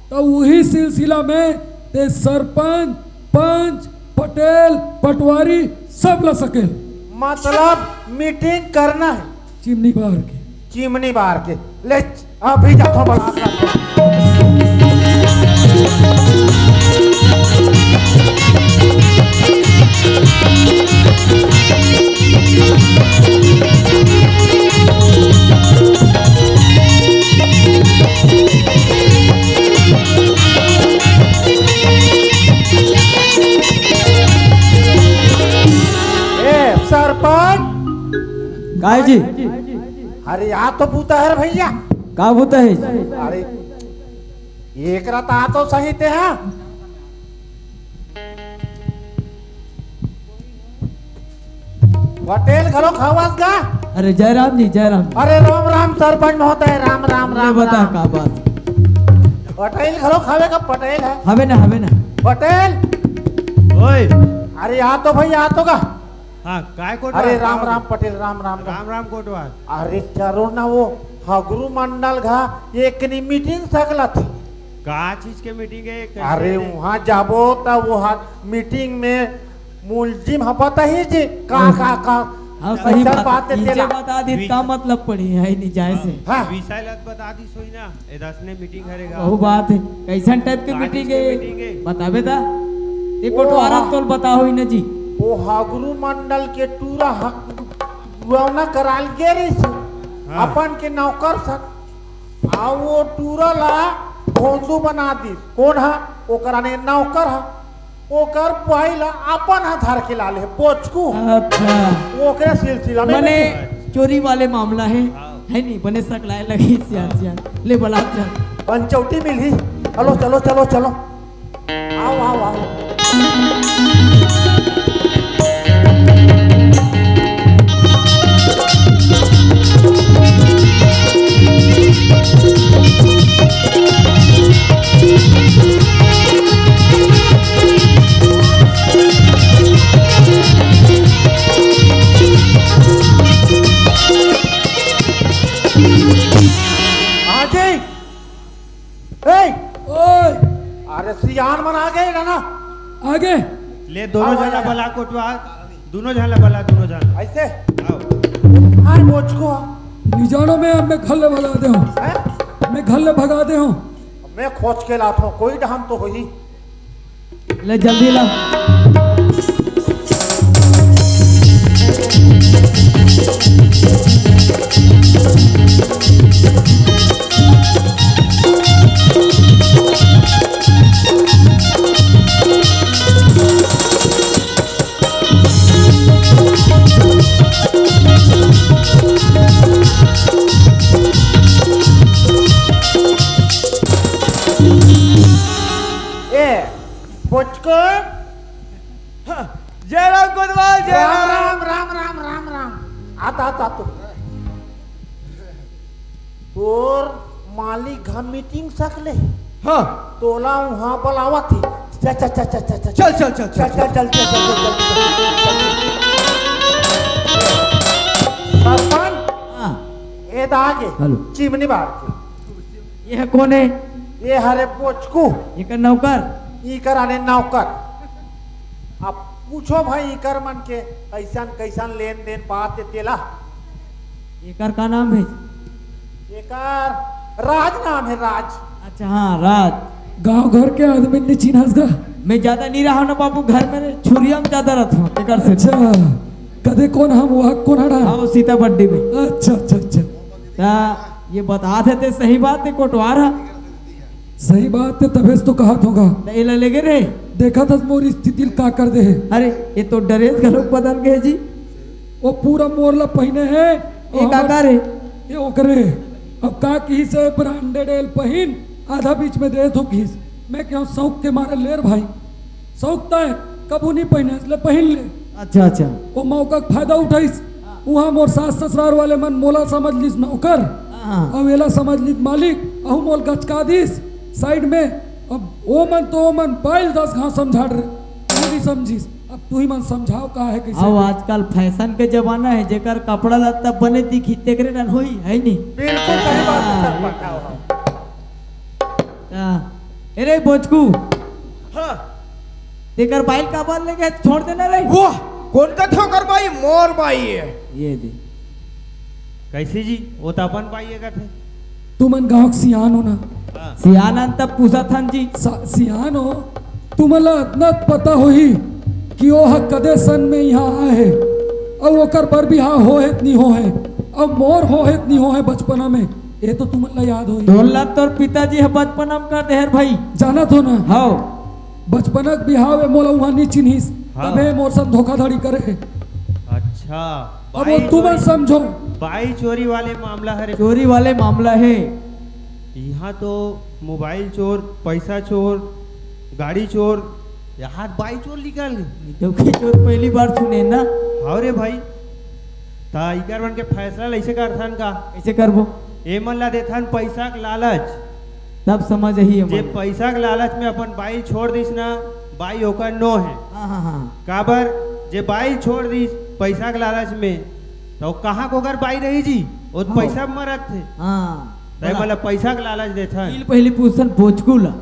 त उही सिलसिला में ते सरपंच, पंच, पटेल, पटवारी सब ला सकेल। मतलब मीटिंग करना हे। चिमनी बार के। चिमनी बार के। ले, अभी जाथों बड़ा। ए, सरपंच। काय जी? अरे, आ तो बूता हे रे भइया। का बूता हे? अरे, एकरा त आ तो सही तेहा। पटेल घलो खावस गा। अरे जय राम जी, जय राम। अरे राम राम सरपंच महोदय, राम राम, ले राम बता राम। का बात? पटेल घलो खावे का पटेल हे। हवे ना, हवे ना। पटेल। ओए। अरे आ तो भाई, आ तो गा। हाँ, काय कोटवार? अरे राम राम पटेल, राम राम। राम राम कोटवार। अरे चलो ना, वो हगरू मंडल घा एकनी मीटिंग सकला थी। का चीज के मीटिंग हे? कैसे अरे हे? वहाँ जाबो त वो हा-, मीटिंग में मुलजिम ह बताही जी का, हम्म। का, का। हाँ, सही कैसन बात। बात हे इनसे तेला। बता दे, का मतलब पड़ी हे, नहीं जाए से। हाँ। विषय लत बता दी सोई ना, ए दस ने मीटिंग करेगा। वो बात हे, कैसन टाइप के का मीटिंग चीज के हे? मीटिंग हे? बताबे ता। ये ओ, कोटवारा हाँ। तोल बता होई ना जी। वो हगरू मंडल के टूरा हक-, टूरा ना कराल गे रहिस। हाँ। अपन के नौकर सन। आ वो टूरा ला भोंदू बना दिस। कोन हा? ओकर आने नौकर हा। ओकर बाई ला अपन हा धर के ला ले, बोचकू। अच्छा। ओकरे सिलसिला में मने लेकिन चोरी वाले मामला हे, हाँ। हे नी? बने सकलाए लगी सियान, सियान। ले बला चल। पंचौटी मिलही। चलो, चलो, चलो, चलो। आओ, आओ, आओ। आ जाई। ए! ओए! अरे सियान मन आ गे ना, ना। आ गे। ले दोनों आओ, झन ला आओ। बला कोटवार, दोनों झन ला बला, दोनों झन। ऐसे? आओ। हाय बोचकू। निजानो में अब मैं घर ले भगा दे हूँ। हैं? मैं घर ले भगा दे हूँ। मैं खोज के लात हूँ, कोई डहन तो होही। ले जल्दी ला। ए, पुचकु। जय राम कोतवाल, जय राम, राम। राम, राम, राम, राम, राम। आता, आता, तू। तोर मालिक घर मीटिंग सकले। हाँ। तोला उहाँ बलावत हे। चल, चल, चल, चल, चल, चल। चल, चल, चल, चल, चल, चल। चल, चल, चल, चल। सरपंच, हाँ। ए दा आगे। हेलो। चिमनी बार के। ये ह कोन हे? ये हरे पोचकू। एकर नौकर? इकर आने नौकर। अब पूछो भाई, इकर मन के कैसन, कैसन लेन देन बात हे तेला। एकर का नाम हे? एकर राज नाम हे, राज। अच्छा, हाँ, राज। गांव घर के आदमी नी चिन्हस गा। मैं ज्यादा नी रहा ना बाबू, घर में छुरिया में ज्यादा रहता हूँ, एकर से। अच्छा, कदे कोन हम वहाँ कोन हड़ा? हाँ, वो सीताबड्डी में। अच्छा, अच्छा, अच्छा। ता ये बता देते, सही बात हे, कोटवार हे। सही बात हे, तभे से तो कहत हों गा। त एला लेगे रे। देखत हस मोर स्थिति ल का कर दे हे। अरे, ये तो ड्रेस घलोक बदल गए जी। वो पूरा मोर ला पहिने हे। ये का का रे? ये ओकरे। अब का किहिस हे, ब्रांडेड एल पहिन, आधा बीच में दे थो किहिस। मैं कहूँ शौक के मारे ले रे भाई। शौक तय कभू नी पहिने, ले पहिन ले। अच्छा, अच्छा। वो मौका के फायदा उठाइस। उहाँ मोर सास ससुरार वाले मन मोला समझ लिस नौकर, हाँ। अउ एला समझ लिस मालिक, अहू मोल गचका दिस साइड में। अब ओ मन तो ओ मन बाइल दस घाव समझात रहे, तू नी समझिस। अब तू ही मन समझाव का हे, कैसे अब करे? आजकल फैशन के जमाना हे, जेकर कपड़ा लत्ता बने दिखही तेकरे नन होही, हे नी? बिल्कुल सही बात हे, हाँ, सर, ये बताओ। हाँ। ए रे बोचकू, हाँ। तेकर बाइल काबर लेगे, छोड़ देना रे। वाह, कोन कथे ओकर बाई? मोर बाई हे। ये दे। कैसे जी? वो तो अपन बाई हे कथे। तुमन गांव के सियान हो ना? हाँ। सियान अन तब पूछत हन जी। सा-, सियान हो, तुमन ला अतना पता होही कि ओ ह कदे सन में इहाँ आए हे, अउ ओकर बर बिहाव होहे त नी होहे, अउ मोर होहे त नी होहे बचपना में, ए तो तुमन ला याद होही। तोला तोर पिताजी ह बचपना म कर देहे रे भाई। जानत हो ना? हव। बचपना के बिहाव ए मोला उहाँ नी चिन्हिस, हाँ। तभे मोर संग धोखाधड़ी करे हे। अच्छा, अब वो बाई तुमन चोरी, समझो। बाई चोरी वाले मामला हरे। चोरी वाले मामला हे। इहाँ तो मोबाइल चोर, पैसा चोर, गाड़ी चोर, यहाँ बाई चोर निकल गे। ये तो के चोर पहली बार सुने ना। हव रे भाई, त इकर मन के फैसला ल अइसे करथन का? कइसे करबो? ए मन ला देथन पइसा के लालच। तब समझ आही जे एमन। पइसा के लालच में अपन बाई छोड़ दिस ना, बाई ओकर नो हे। हाँ, हाँ, हाँ। काबर जे बाई छोड़ दिस पइसा के लालच में, त ओ कहाँ के ओकर बाई रही जी? ओ त हाँ। पइसा मरत हे। हाँ। त ए मन ला पइसा के लालच देथन। पहिली पूछन बोचकू ला।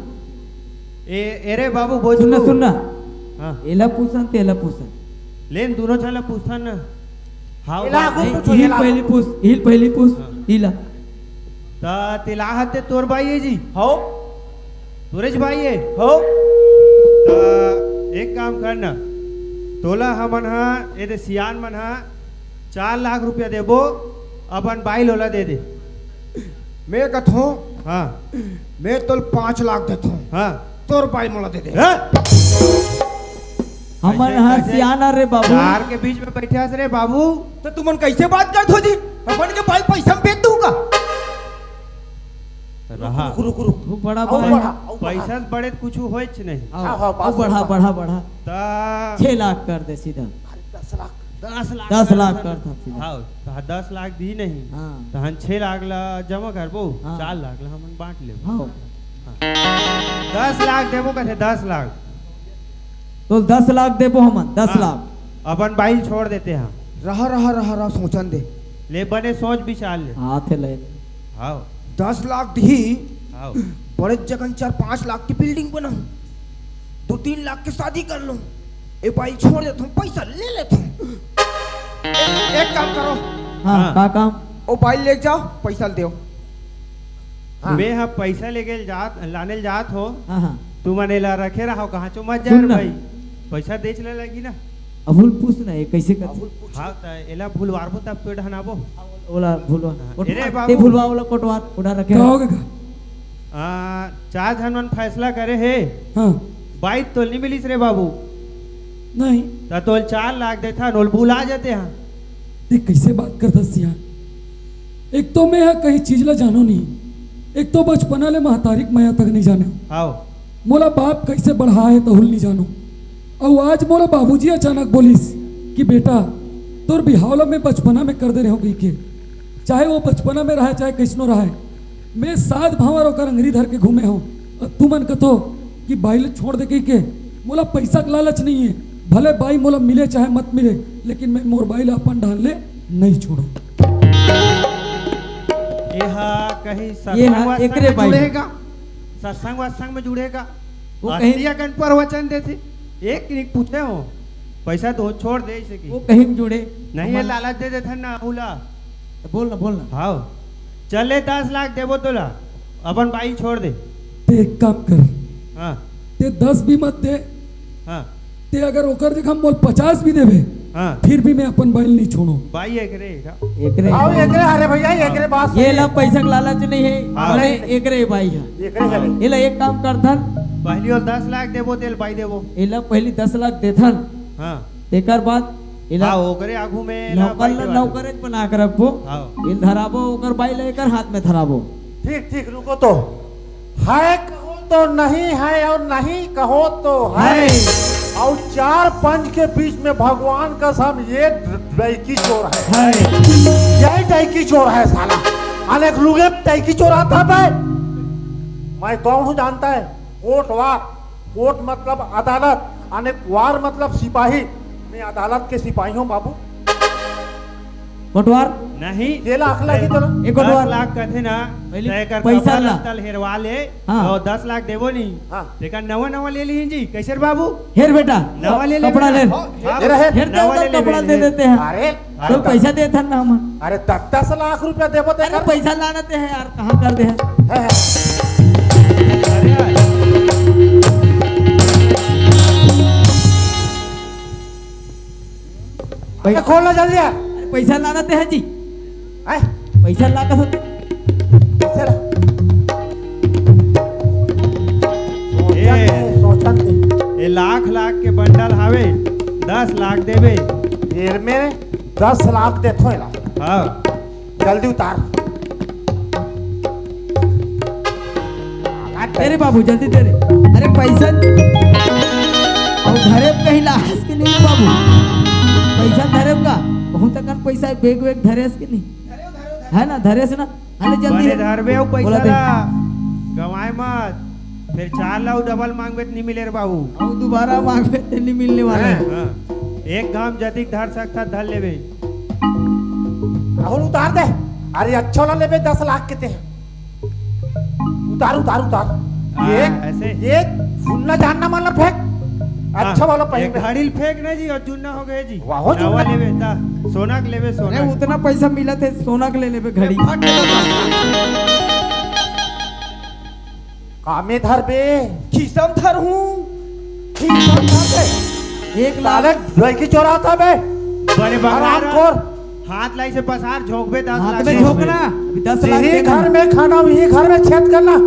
ए, ए रे बाबू, बोचकू। सुन ना, सुन ना। हाँ। एला पूछन, तेला पूछन। लेन, दूनों झन ला पूछन ना। हाँ, एला बाबू। आगू नहीं, पूछो, इही एला पहिली आगू। पूछ, इही पहिली पूछ, हाँ। इला। त तेला हते तोर बाई हे जी? हव। तोरेच बाई हे? हव। त एक काम कर ना, तोला हमन हा, ए दे सियान मन हा, चार लाख रुपया देबो, अपन बाई ल ओला दे दे। मैं कथों, हाँ। मैं तोल पाँच लाख देथों। हाँ। तोर बाई मोला दे दे। हाँ? हमन कैसे, हा कैसे? सियान अन रे बाबू। चार के बीच में बइठे हस रे बाबू। त तुमन कइसे बात करत हो जी? अपन के बाई पइसा में बेच दूँ का? रहा। रुक, रुक, रुक, रुक। तू बड़ा अउ बाई। बढ़ा, अउ बढ़ा। पइसा से बड़े कुछु होइच नहीं। हाँ, हाँ, हाँ, अउ बढ़ा, बढ़ा, बढ़ा। त छह लाख कर दे सीधा। अरे, दस लाख। दस लाख दस लाख कर दे। कर था सीधा। हाँ, त दस लाख भी नहीं। हाँ। तहन छह लाख ला जमा करबो, हाँ। चार लाख ला हमन बांट लेबो। हाँ। हाँ। दस लाख देबो कथे, दस लाख। तोल दस लाख देबो हमन, दस लाख। हाँ। अपन बाई ल छोड़ देते हैं। रहा, रहा, रहा, रहा, सोचन दे। ले बने सोच विचार ले। हाँ, थे ले। हाँ। दस लाख दिही, हाँ। बड़े जगन चार पाँच लाख की building बनाऊं, दो तीन लाख की शादी कर लूं, ए बाई ल छोड़ देथों, पइसा ले लेथों। ए-, एक काम करो। हाँ, हाँ। का काम? ओ बाई ल लेके जाओ, पइसा ल देव। हाँ। मैं ह पइसा लेके जात, लाने ल जात हों। हाँ, हाँ। तुमन एला रखे रहो, कहाँ चो मत जाए सुन रे ना। भाई। पइसा देच ले लगी ना। अबुल पूछ ना, ये कइसे करथे? हाँ, त एला भुलवारबो तब तो डहनाबो। ओला भुलवा। हाँ, कोटवार, एरे बाबू। ते भुलवा ओला कोटवार, उड़ा रखे। का हो गे? आ, चार झन मन फैसला करे हे। हाँ। बाई तो नहीं मिलिस रे बाबू। नहीं। त तोल चार लाख देथन, ओल भुला जाते हैं। ते कैसे बात करता सियान? एक तो मैं हा कहीं चीज ला जानो नहीं, एक तो बचपना ले महतारी के मया तक नहीं जाने। आओ। मोला बाप कैसे बढ़ाए तहुल नहीं जानो। अउ आज मोला बाबूजी अचानक बोलिस कि बेटा, तोर बिहाव ला मैं बचपना में कर दे रहे हो कहिके, चाहे वो बचपना में रहे, चाहे कैसनो रहे, मैं सात भांवर ओकर अंगरी धर के घूमे हो। अउ तुमन कथो कि बाई ला छोड़ दे कहिके, मोला पैसा के लालच नहीं है। भले बाई मोला मिले चाहे मत मिले, लेकिन मैं मोर बाई ला अपन ढाल ले नहीं छोड़ो। ये हा कहीं ये हा सत्संग वत्संग एकरे में बाई। जुड़े हे का? सत्संग वत्संग में जुड़े हे का? वो कहीं अतिया कन प्रवचन देथे, एक निक पूछे हो, पैसा तो छोड़ दे इसे की। वो कहीं जुड़े। नहीं, ये हमारे लालच दे देथे ना, उला। बोल ना, बोल ना। हाँ, चले दस लाख देबो तोला, अपन बाई छोड़ दे। ते एक काम कर, हाँ। ते दस भी मत दे। हाँ। ते अगर ओकर जगह मोल पचास भी देबे, हाँ। फिर भी मैं अपन बाई नहीं छोड़ो। बाई एकरे का? एकरे। आओ एकरे, अरे भैया, एकरे बात ये सही ला है। पैसा के लालच नहीं है, हाँ। अरे एकरे बाई है। एकरे चले। ये ला एक काम करथन। पहली ओल दस लाख देबो, तेल बाई देबो। ये ला पहली दस लाख देथन। हाँ। तेकर बाद ये ला हाँ, ओकरे आगू में ना नौकर बाई ला देवा। नौकरे बना के रखबो। हाँ। ये धराबो, ओकर बाई ला एकर हाथ में धराबो। ठीक, ठीक, रुको तो। है कहो तो नहीं है और नहीं कहो तो है। है। और चार पंच के बीच में भगवान कसम ये डैकी चोर है। है। यही डैकी चोर है साला। अनेक लुगे डैकी चोर आता बे। मैं कौन हूँ जानता है? कोटवार। कोट मतलब अदालत, अनेक वार मतलब सिपाही। मैं अदालत के सिपाही हूँ बाबू। कोटवार? नहीं। ये लाख लागी तो ना। एक दस कोटवार। लाख कथे ना, पहले तो एकर पैसा कपड़ा ला। लत्ता ल हेरवा ले, हाँ। और दस लाख देबो नहीं। हाँ। तेकर नवा नवा ले ली जी, कैसे रे बाबू? हेर बेटा, नवा ले ले कपड़ा बेटा। ले। हाँ, तेरा हेर। हेर दे नवा उधर ले ले कपड़ा बेटा, दे हेर। देते हैं। अरे, तो अरे, पैसा देथन ना हम। अरे, दस दस लाख रुपया देबो अरे, तेकर। पैसा लाना ते है यार, कहाँ कर दे है? है, है। अरे यार। पै- अरे खोल ना जल्दी यार। अरे पैसा लाना ते है जी। हैं? पैसा ला कस होते? पैसा ला। सोचन ए। दे, सोचन दे। ए लाख लाख के बंडल हावे, दस लाख देबे। एमे दस लाख देथो एला। हाँ। जल्दी उतार। अरे बाबू, जल्दी दे रे। अरे पैसा। अउ धरेब कहीं लाहस के नहीं बाबू। पैसा धरेब का? बहुत अकन पैसा है, बैग वैग धरेस के नहीं? है ना, धरेस ना? अरे जल्दी बने है। धरबे अउ पैसा बोला दे। ला। गंवाए मत। फिर चार ला अउ डबल मांगबे त नहीं मिले रे बाबू। अउ दोबारा मांगबे त नहीं मिलने वाला है। हाँ। एक घाम जतिक धर सकथा, धर लेबे। राहुल, उतार दे। अरे, अच्छा वाला लेबे, दस लाख के ते। उतार, उतार, उतार। हाँ, ये, ऐसे। ये फुल्ला जानना मतलब फेंक। अच्छा हाँ, वाला पहन एक ले। घड़ी ल फेंक ना जी, और जुन्ना हो गए जी। वाह, हो नवा जुन्ना। लेबे, ता, सोना के लेबे, सोना अरे, के। उतना पैसा मिला थे, सोना के ले लेबे घड़ी। फट ले बस। कामे धरबे? खीसम धरहूं। खीसम धरबे? एक लाख। साले, लड़की चोराता बे? बड़े बंगार। हरामखोर। हाथ लाई से पसार, झोंकबे दस हाथ लाख में झोंकबे। झोंकना। अभी दस लाख यही देना। घर में खाना, यही घर में छेद करना।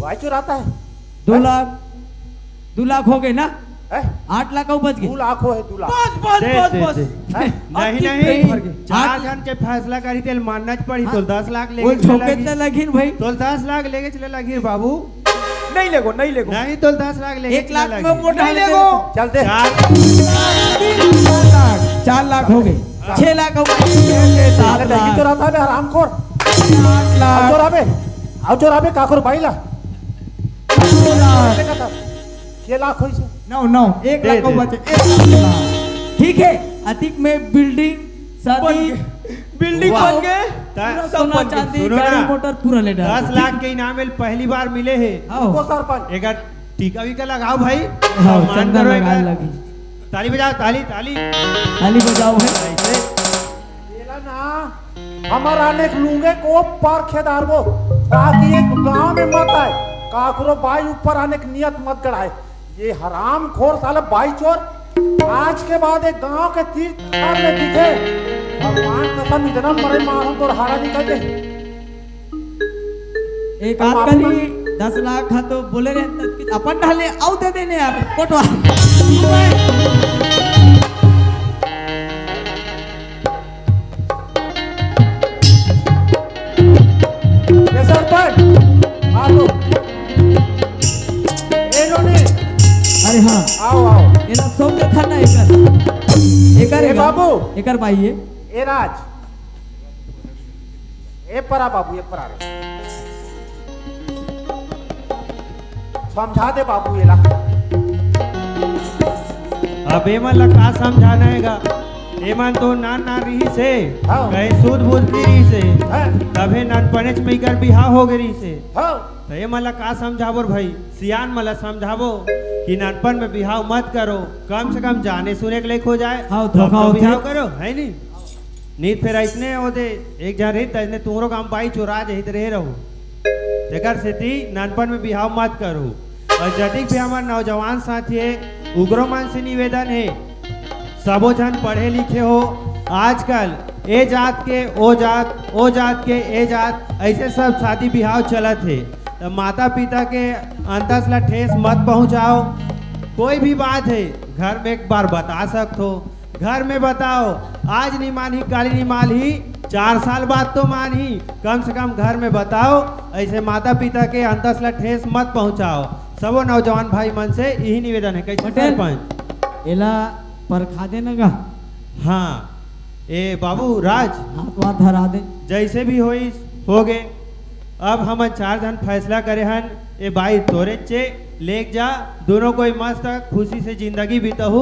भाई चुराता है। दो लाख, दो लाख हो गए ना? हैं? आठ लाख अउ बच गए। दो लाख हो है, दो लाख। बस, बस, दे, बस, दे, बस। दे। हैं? नहीं, अति नहीं। प्रेम भर गए। चार आठ झन के फैसला करी, तेल मानना च पड़ी, हाँ। तोल दस लाख लेके वो चले झोंके लगी। चले लगिन भाई। तोल दस लाख लेके चले लगी बाबू। नहीं लेगो, नहीं लेगो। नहीं, तोल दस लाख लेके एक चले लाख लगी। में मोटा नहीं लेगो। चल दे। चार चार लाख, चार लाख हो गए। हाँ। छह लाख हो गए। सात अरे, नहीं लाख। चुराता बे, हरामखोर। आठ लाख। अब चोराबे, अब चोराबे, काकर बाई ला। नौ लाख। छह लाख होइसे। नौ, नौ, एक दे, लाख को दे। बचे, एक लाख। ठीक है, अतिक में बिल्डिंग, शादी, बन गए। बिल्डिंग वाह। बन गए। ता-, पूरा सोना, बन गए। चांदी, सुनो गाड़ी, ना। मोटर पूरा ले डाल। दस लाख के इनाम में पहली बार मिले है। हाँ। वो सरपंच। एक बार टीका वीका लगाओ भाई। हाँ, सम्मान चंदा करो एक लगा बार। लगी। ताली बजाओ, ताली, ताली। ताली बजाओ भाई। ऐसे। एला ना, हमर आने के लूंगे को पर खेदारबो, ताकि एक गांव में मत आए, काकरो बाई ऊपर आने की नियत मत गड़ाए। ये हरामखोर साला बाई चोर। आज के बाद एक गांव के तीर खार में दिखे, भगवान कसम, इतना मरे मारहूं तोर हाड़ा निकल दे। एक आध कली दस लाख हा तो बोले रहे, तब कि अपन ढाले आउ दे देने यार, कोटवा। ये सरपंच, आ लो। ए नोनी, अरे हाँ, आओ, आओ। एला सौंप देथन ना एकर। एकर ए एकर। बाबू। एकर बाई ए। ए राज। ए परा बाबू, ए परा रे। समझा दे बाबू एला। अब एमन ला का समझाना हे गा? एमन तो नान नान रिहिस हे, हाँ। कहीं सूद बूद पी रिहिस हे, हाँ। तभे नानपनेच में इकर बिहाव हो गे रिहिस हे। हाँ। त एमन ला का समझाबो रे भाई? सियान मन ला समझाबो कि नानपन में बिहाव मत करो, कम से कम जाने सुने के लइक हो जाए, हाँ, तब धोखा तो होथे। बिहाव करो, है नी? नी त फेर अइसने होथे, एक झन रहिस त अइसने तुंहरो गांव बाई चोरा जाही त रहे रहू। तेकर सेती नानपन में बिहाव मत करू। अउ जतिक भी हमर नौजवान साथी हे, उकरो मन से निवेदन हे, सबो झन पढ़े लिखे हो। आजकल ए जात के ओ जात, ओ जात के ए जात, अइसे सब शादी बिहाव चलत हे। त माता पिता के अंतस ला ठेस मत पहुंचाओ। कोई भी बात हे, घर में एक बार बता सकथो। घर में बताओ, आज नी मानही, काली नी मानही, चार साल बाद तो मानही। कम से कम घर में बताओ, अइसे माता पिता के अंतस ला ठेस मत पहुंचाओ। सबो नौजवान भाई मन से इही निवेदन हे। कइसे पटेल, सरपंच? एला परखा दे न गा। हाँ, ए बाबू राज। हाथ वाथ धरा दे। जइसे भी होइस, हो गे। अब हमन चार झन फैसला करे हन, ए बाई तोरेच ए, लेक जा, दूनों कोई मस्त खुशी से जिंदगी बिताहू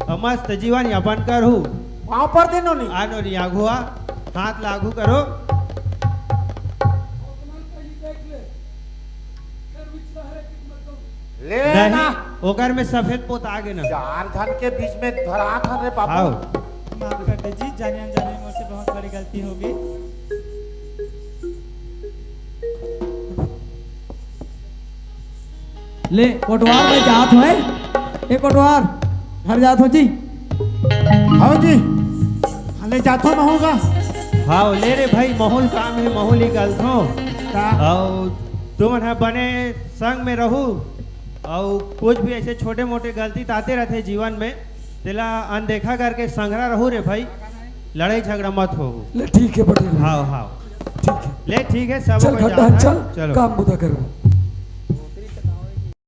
अउ मस्त जीवन यापन करहू। पाँव पर दे नोनी। आ नोनी, आघू आ, हाथ ला आघू करो। ले नहीं, ना। ओकर में सफेद पोता गे ना। चार झन के बीच में धरात हन रे बाबू। हाव। माफ कर दे जी, जाने अनजाने में मोर से बहुत बड़ी गलती हो गई। ले, कोटवार में जात होए। ए कोटवार, घर जात हो जी? हाव जी। हाँ, ले जात हो महू गा। हाव, ले रे भाई, महू ल काम हे, महू ल निकलथों। का? अउ तुमन ह बने संग में रहू, अउ कुछ भी अइसे छोटे मोटे गलती त आते रहिथे जीवन में, तेला अनदेखा करके संघरा रहू रे भाई, लड़ाई झगड़ा मत हो। ले ठीक हे पटेल। हाव, हाव। ठीक हे। ले ठीक हे, सब चल कोई घड्डा जात हे। चल, चलो। काम बुता करबो।